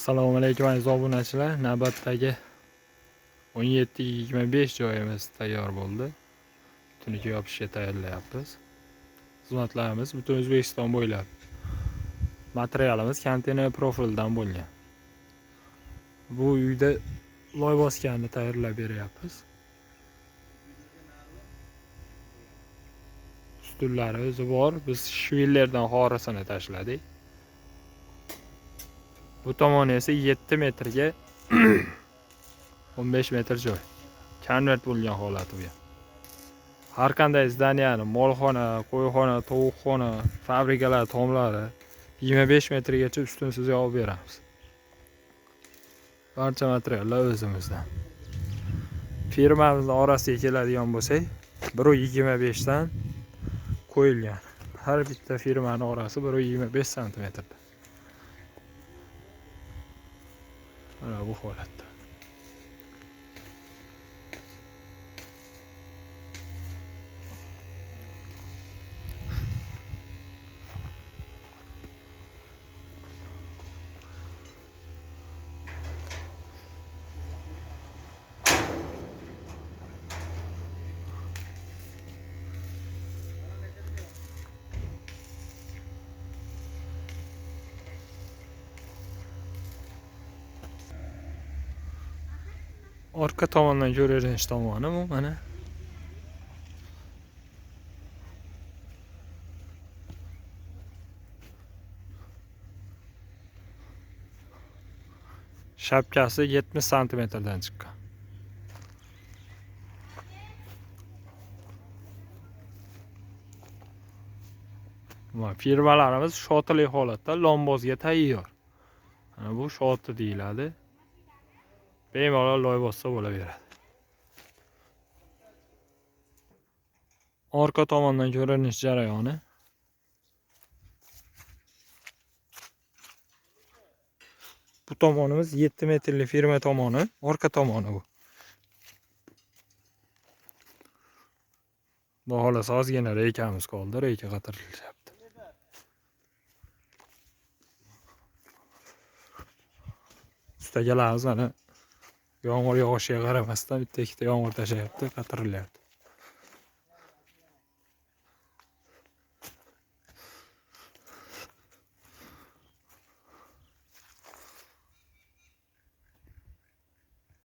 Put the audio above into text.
Assalomu alaykum aziz obunachilar. Navbatdagi 17-25 joyimiz tayyor bo'ldi. Tungi yopishga tayyorlayapmiz. Xizmatlarimiz butun O'zbekiston bo'ylab. Materialimiz konteyner profildan bo'lgan. Bu uyda loy bosganni tayyorlab beryapmiz. Ustunlari o'zi bor. Biz shvillerdan xorisini tashladik. Bu tomoni esa 7 metrga 15 metr joy. Konvert bo'lgan holati bu ham. Har qanday zdaniyani, molxona, qo'yxona, tovuqxona, fabrikalar tomlari 25 metrgacha ustunsiz yopib beramiz. Barcha materiallar o'zimizdan. Firmamizning orasiga keladigan bo'lsak, 1.25 dan qo'yilgan. Har bitta firmaning orasi 1.25 santimetrda. Mana bu holatda. Orqa tomondan ko'rinish tomoni bu mana. Shapkasi 70 santimetrdan chiqqan. Va firmalarimiz shotili holatda lombozga tayyor. Mana bu shoti deyiladi. Bemalol loy bossa bo'laveradi. Orqa tomondan ko'rinish jarayoni. Bu tomonimiz 7 metrli firma tomoni, orqa tomoni bu. Xudo xohlasa ozgina reykamiz qoldi, reyka qatirilyapti. Ustagalarimiz mana yomg'ir yog'ishiga qaramasdan bitta ikkita yomg'ir tashlayapti, qatirilyapti.